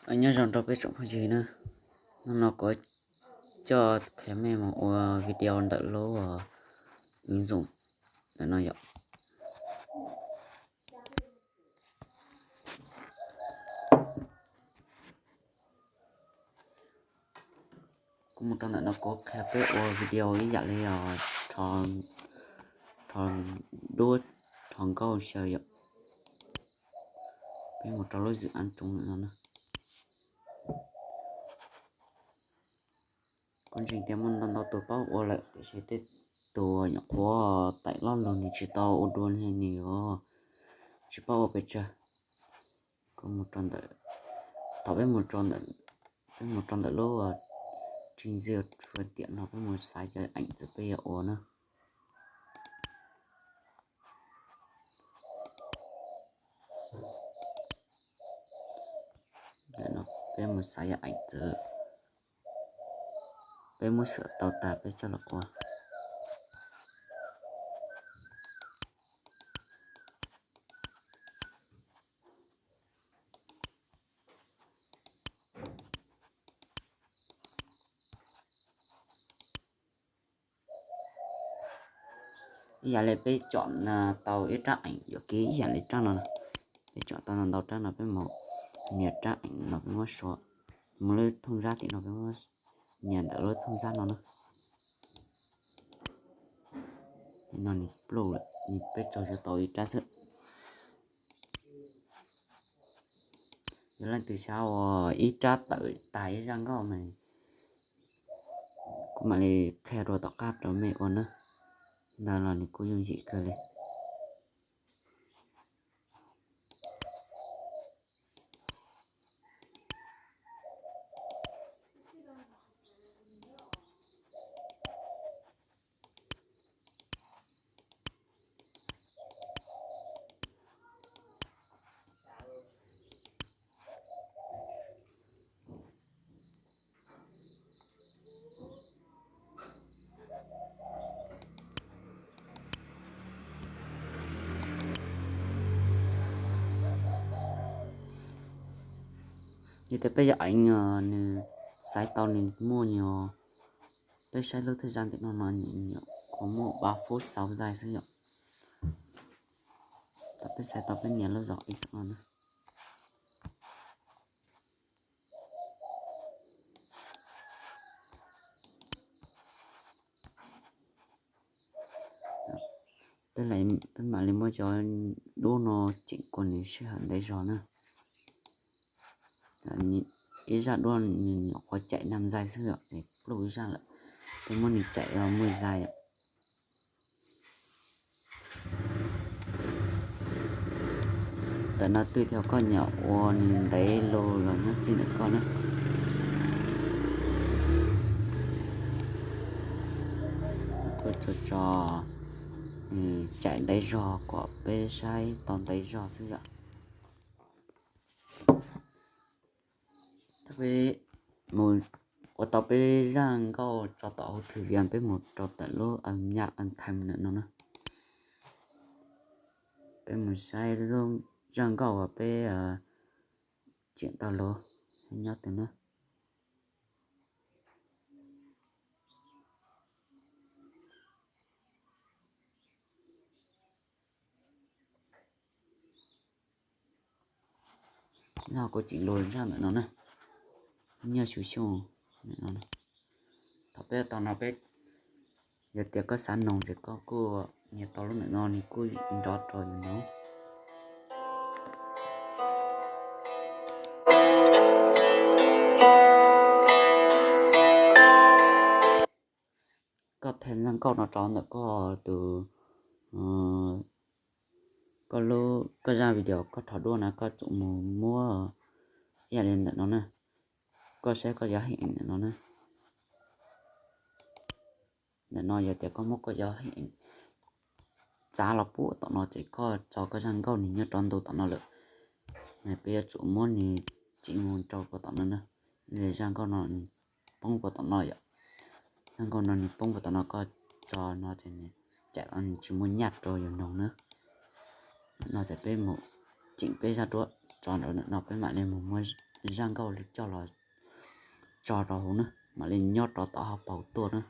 Nyob zoo rau peb tsoom phooj ywg na, hnub no kuv coj qhia mej mus ua video ntawm lub ứng dụng ntawm no yom. Kuv mus rau ntawm no kuv qhia peb ua video ib yam li os, rho duab, rho nkauj xyaw yom. Peb mus rau lub dự án ntawm no na. Kuv ntseeg tias muaj ntau ntau tus paub ua lawm tiam sis tej tus nyuam qhuav tải loj lug nws tsis tau ua dua li nws os, tsis paub ua pes tsawg. Kuv mus rau ntawm, thaum peb mus rau ntawm, peb mus rau ntawm lub trình duyệt phương tiện no peb mus xaiv cov ảnh txawm peb yuav ua na. Ntawm no peb mus xaiv cov ảnh txawm peb muab sửa tau tas peb coj los ua. Ib yam li peb chọn tau ib rab ảnh yuam kev ib yam li rab no, peb chọn tau ntau rab no peb mus nias rab ảnh no peb muab suav, mus lub thooj zab tim no peb muab nias ntawm lub thooj zab no na. No nws pluj lawm, nws peb tso yuav tau ib rab xwb. Yog leej twg xav ua ib rab tawm tag ib zaj nkauj mas kuv mam li qhia dua tom qab rau mej ua na. Ntawd los nws kuj yooj yim kawg li. Yog tias peb yog ảnh nws xaiv tau nws muaj nyuag, peb saib lub thawj zaj ntawm no no nyuam qhuav muaj ba phút sáu giây xwb yom. Thaum peb xaiv tau peb nias lub zog ib xwb no na. Peb mam li muab cov duab no cheem kom nws sij hawm ntev zog na. Ib zaj duab nws nyuam qhuav chạy năm giây xwb yom, ces pluj ib zaj lawm. Peb muab nws chạy mười giây yom. Ntawm no tùy theo koj nyiam ua nws ntev lus los nyob txij ntawm koj na. Koj tso tso chạy ntev zog kom peb saib tau ntev zog xwb yom. Peb mus ua tau peb zaj nkauj tso tom hauv thử nghiệm, peb mus rau ntawm lub âm nhạc âm thanh ntawm no na. Peb mus saib lub zaj nkauj uas peb cheem tau los nyob tus na. Yog kuv cheem lus zaj ntawm no na, nyiaj xyu xyoo no. Thaum peb tau no peb, yog tias koj xav noog ces koj kuj nias tau lub ntawm no nws kuj nrov rau yus noog. Koj them zaj nkauj no rau ntawm koj tus, koj lub, koj zaj video koj rho duab na koj tsum mus muab ib yam li ntawm no na. Koj saib koj yuav hình ảnh ntawm no na. Ntawm no yog tias koj muab koj yuav hình ảnh txav los puag tom no ces koj tso koj zaj nkauj nws nyob rau ntu tom no lawm. Peb yuav tsum muab nws tsim mus rau puag tom no na. Zaj nkauj no nws poob puag tom no yom. Zaj nkauj no nws poob puag tom no koj tso no ces nws cais los nws tsis muaj nyaj rau yus noog na. No ces peb mus tseem peb zaj duab tso ntawm no peb mam li mus muab zaj nkauj coj los tso rau hauv na, mam li nyob rov tom hauv paus tuaj na.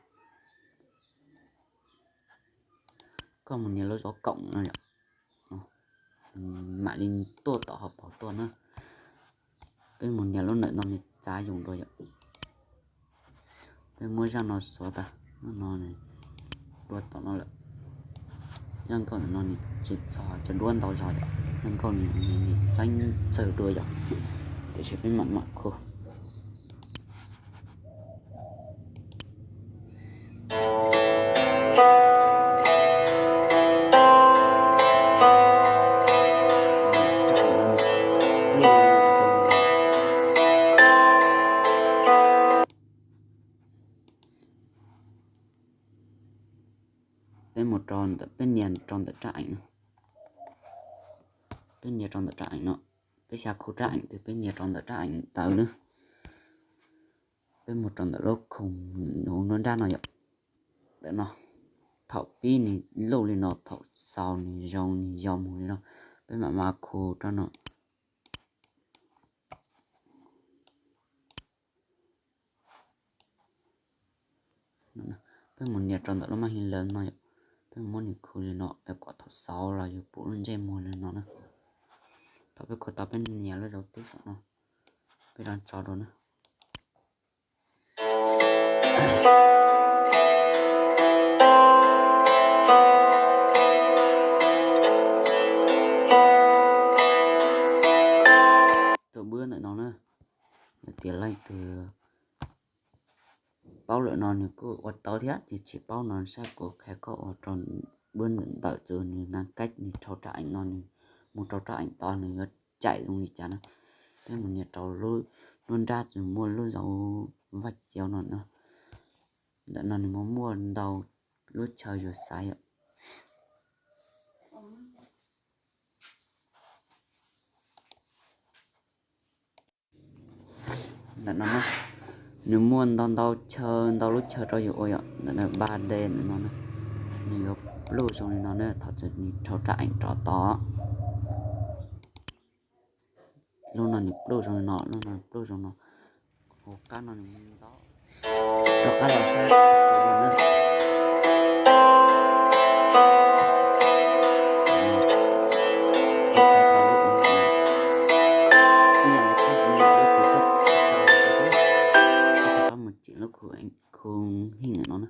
Koj mus nias lub zov koom no yom, mam li tuaj tom hauv paus tuaj na. Peb mus nias lub ntawm no nws txav yoos dua yom. Peb muab zaj no xuav tas, no dua tom no lawm. Zaj nkauj ntawm no nws tsis txog cov duab ntau zog yom, zaj nkauj nws feeb tsawg dua yom, tiam sis peb mam mam khu. Peb mus rau ntawm, peb nias rau ntawm rab eem no. Peb nias rau ntawm rab eem no. Peb xyav khu rab eem twg peb nias rau ntawm rab eem ntawd na. Peb mus rau ntawm lub khoom, lub nruab nrab no yom. Ntawm no, thaum pib nws luj li no, thaum xaus nws zoo nws yau mus li no, peb mam mam khu rau no. Peb mus nias rau ntawm lub maj hee lawv no yom. Peb muab nws khu li no kom thaum xaus los yus pum lub ntsej muag li no na. Thaum peb khu tau peb nias lub zau tib saum no, peb rov tso dua na. Tus bwb ntawm no na, yog tias leej twg paub lawm no nws kuj ua tau thiab, tiam sis tsis paub no saib kuv qhia koj ua rau bwb ntawm tus nws nqa kab nws rau rab eem no, nws mus rau rab eem tod nws yuav caim zoo li cas na. Peb mus nias rau lub nruab nrab tus muaj lub zau vaj cau no na. Ntawm no nws muaj muaj ntau lub chaw yuav xaiv yom. Ntawm no na, nws muaj ntau ntau chaw, ntau lub chaw rau yus ua yom. Ntawm no ba de ntawm no na, nws yuav pluj zoo li no na, thaum nws rau rab eem rov tod. Lub no nws pluj zoo li no, lub no pluj zoo no. Hauv qab no nws ntau. Rov qab los saib. Mus chim lub khu hij ntawm no na.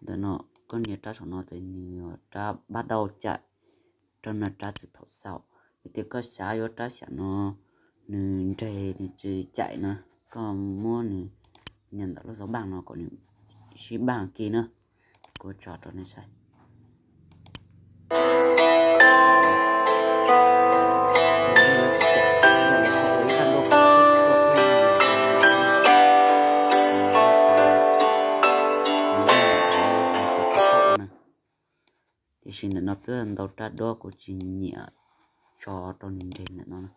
Ntawm no koj nias rab saum no ces nws rab pab dau caim rau no, rab txug thaum xaus. Yog tias koj xav yuav rab xyaum no nws nreg nws tsis caim na, koj muab nws nias ntawm lub xov npaaj no kom nws sib npaaj kiag na. Kuv tso rau nej saib. Tiam sis ntawm no peb ntau rab duab kuv tsis nyiam tso rau nws nreg ntawm no na.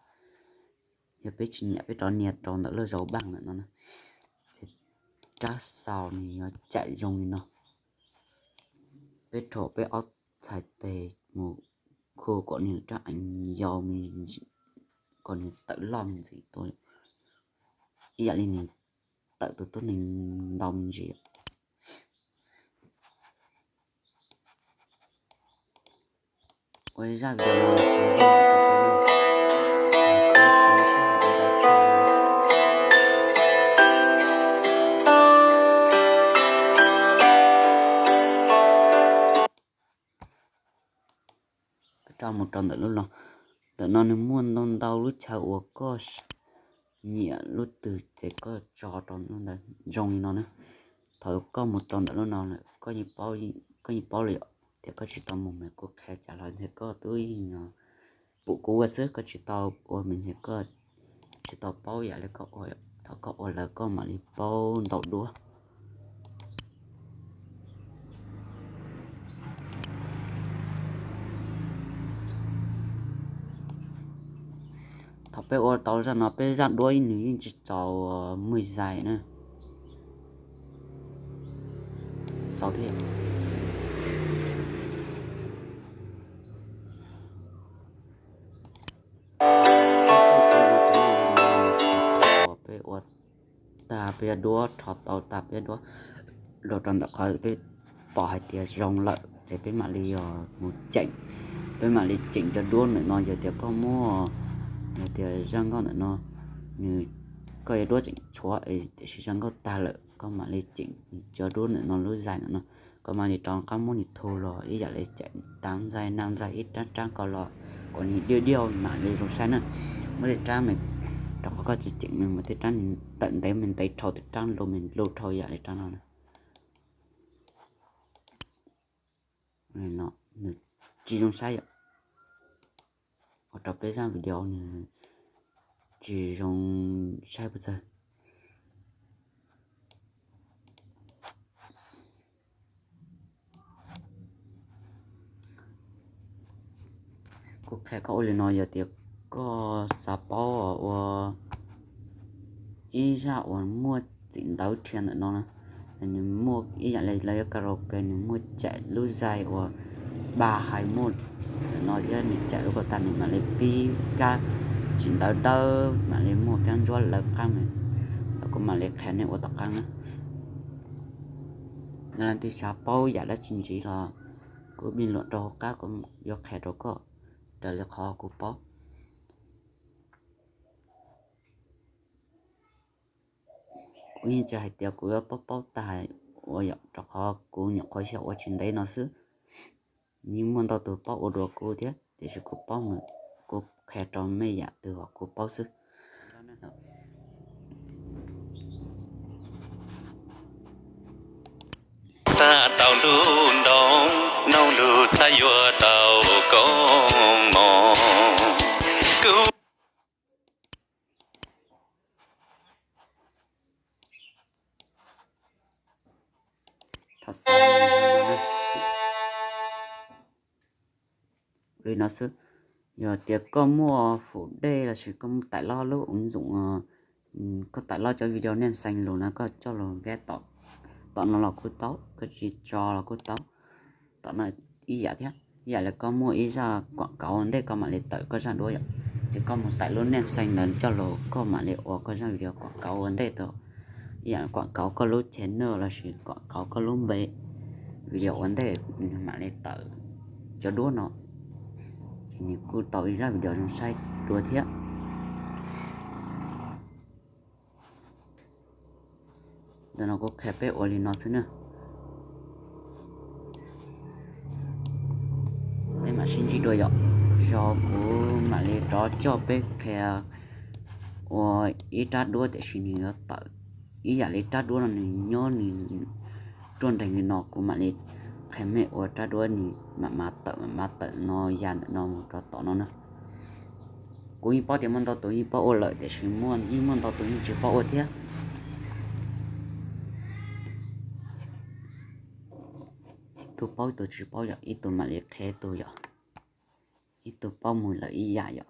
Yog peb tsis nyiam peb rov nias rau ntawm lub zau npaaj ntawm no na, ces rab xaus nws yuav caim zoo li no. Peb rhuam peb ob txhais tes mus khu kom nws rab eev yau, kom nws tawm loj me ntsis tuaj, ib yam li nws tawm tus tuab neeg ntau me ntsis. Ua zaj video no rau mus rau ntawm lub no. Ntawm no nws muaj ntau ntau lub chaw uas koj nyiam lub twg ces koj tso rau lub ntawd zoo li no na. Thaum koj mus rau ntawm lub no lawm, koj yeej paub lawm yom, tias koj tsis tau mus mas kuv qhia cas los ntshe koj twb yeej pum kuv ua xwb, koj tsis tau ua mas ntshe koj tsis tau paub yam li koj ua. Thaum koj ua lawm koj mam li paub ntau dua. Thaum peb ua tau zaj no peb zaj duab nws yeej tsis txaus muaj zais na. Txaus thiab. Peb cov duab rho tau tas, peb cov duab los rau ntawm qhov peb pom hais tias zoo lawm ces peb mam li yog mus cheem, peb mam li cheem cov duab ntawm no. Yog tias koj muaj, yog tias zaj nkauj ntawm no, nws, koj cov duab tseem tshuav tiam sis zaj nkauj tag lawm, koj mam li cheem cov duab ntawm no, lub zais ntawm no, koj mam li rov qab muab nws thu los ib yam li cheem tav zais nam zais ib rab rab ko los kom nws diaj diaj mam li zoo saib na. Muab tej rab me, rau qhov koj tsis cheem me, muab tej rab nws tawm ntev me ntev dhau, tej rab luj me luj dhau yam li rab no na. Nws tsis zoo saib yom, ua rau peb zaj video nws tsis zoo saib pes tsawg. Kuv qhia koj ua li no, yog tias koj xav paub ua ib zaj uas muaj txim ntawv dhia ntawm no na, nws muaj ib yam li lawv yuav karaoke, nws muaj chaim lub zais uas ba hais muaj ntawm no thiab, nws chaim lub ko tag nws mam li pib kab txim ntawv dawb mam li muaj kab ntsuab lawv qab me. Kuv mam li qhia nej ua tom qab na. Leej twg xav paub yam dab tsi ntxiv los kuj pij luam rau hauv qab, kuv yuav qhia rau koj raws li qhov kuv paub. Kuv yeej tsis hais tias kuv yuav paub paub tag ua yom, rau qhov kuv nyuam qhuav xyaum ua tsis ntev no xwb. Yeej muaj ntau tus paub ua dua kuv thiab, tiam sis kuv paub, kuv qhia rau nej yam twg uas kuv paub xwb. Xav tau ntuj nroo, nug lug xav yuav tau koob moov. Li no xwb, yog tias koj muaj fum dej lossis koj muaj taim loj lub ua ntxoom, koj taim loj cov video nej xees lus na, koj coj lug nkaib tom no los kuj tau, koj tsis tso los kuj tau. Tom no ib yam thiab, ib yam li koj muaj ib zaj kuam kauv ua ntej koj mam li tawm koj zaj duab yom, ces koj mus taim lub nej xees ntawd coj lug koj mam li ua koj zaj video kuam kauv ua ntej tau. Ib yam kuam kauv koj lub channel lossis kuam kauv koj lub npe video ua ntej, nws mam li tawm cov duab no, ces nws kuj tau ib zaj video zoo saib dua thiab. Ntawm no kuv qhia peb ua li no xwb na. Peb mam sib ntsib dua yom. Zog kuv mam li rov coj peb qhia ua ib rab duab tiam sis nws yuav tawm ib yam li rab duab no nws nyob nws ruaj nreeg li no, kuv mam li qhia mej ua rab duab nws mam mam tawm mam mam tawm no ya ntawm no mus rau tom no na. Kuv yeej paub tias muaj ntau tus yeej paub ua lawm tiam sis muaj yeej muaj ntau tus yeej tsis paub ua thiab. Ib tug paub ib tug tsis paub yom, ib tug mam li qhia ib tug yom, ib tug paub mus lawm ib yam yom.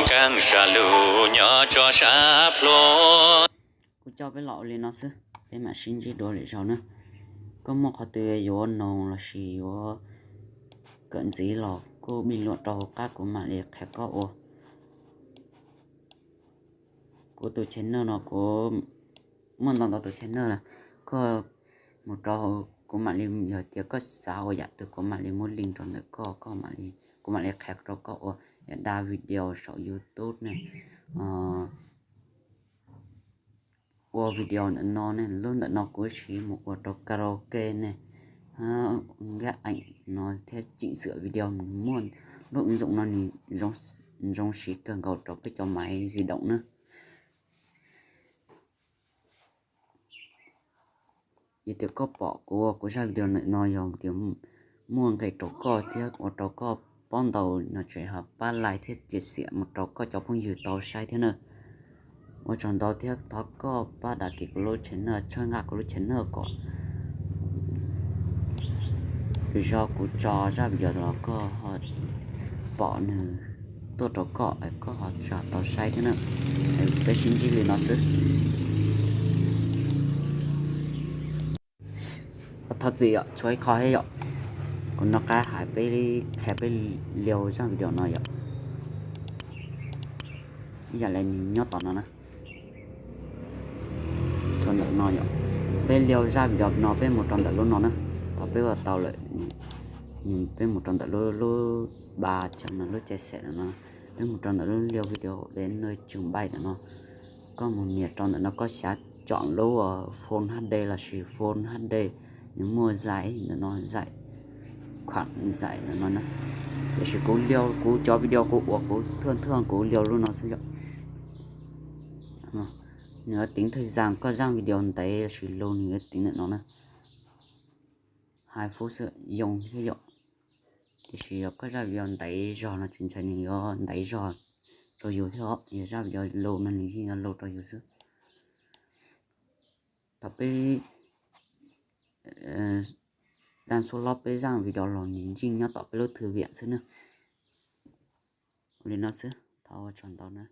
Kaaj sa lug nyob tso sab plhuav. Kuv coj peb los ua li no xwb, peb mam sib ntsib dua lwm zaug na. Koj muaj qhov twg yuav noog lossis yuav kawm ntxiv los kuj pij luam rau hauv qab kuv mam li qhia koj ua. Kuv tus channel no kuv muaj ntau ntau tus channel na, koj mus rau kuv mam li, yog tias koj xav ua yam twg kuv mam li muab link rau ntawm koj, koj mam li, kuv mam li qhia rau koj ua. Yog da video saum YouTube ne, ua video ntawm no ne, lub ntawm no kuv siv mus ua rau karaoke ne, nkaj eem no thiab chỉnh sửa video muaj lub ứng dụng no nws zoo siv kawg nkaus rau peb cov máy di động na. Yog tias koj pom kuv ua kuv zaj video ntawm no yog tias muaj nqe rau koj thiab ua rau koj paub ntau no ces ho pab like thiab chia sẻ mus rau koj cov phooj ywg tau saib thiab na. Ua tsaug ntau thiab thov koj pab đăng ký kuv lub channel, tshawb nqa kuv lub channel kom lwm zaug kuv tso zaj video los koj ho pom nws tuaj rau koj, koj ho tso tau saib thiab na. Peb sib ntsib li no xwb. Thov txim yom, tshuav ib qho thiab yom. Kuv nco qab hais peb, qhia peb liau zaj video no yom. Ib yam li nws nyob tom no na, rau ntawm no yom. Peb liau zaj video no peb mus rau ntawm lub no na. Thaum peb ua tau lawm, peb mus rau ntawm lub, lub ba cham no, lub chai xes ntawm no, peb mus rau ntawm lub liau video de nuj tseem npaij ntawm no. Koj mus nias rau ntawm no, koj xyav chom lub Full H D lossis Full H D, nws muaj zais ntawm no, zais, khuam zais ntawm no na. Tiam sis kuv liau, kuv cov video kuv ua kuv thwj thwj kuv liau lub no xwb yom. Nws yuav teev thawj zaaj, koj zaj video ntev lossis lus nws yuav teev ntawm no na. Hais fub xwb yoo thiab yom. Tiam sis yog koj zaj video ntev zog no ces ntshe nws yuav ntev zog rau yus thiab os, yog zaj video lus no nws yeej yuav lus rau yus xwb. Thaum peb daj xuab lob peb zaj video los nws yeej nyob tom peb lub thư viện xwb na. Ua li no xwb, thov ua tsaug ntau na.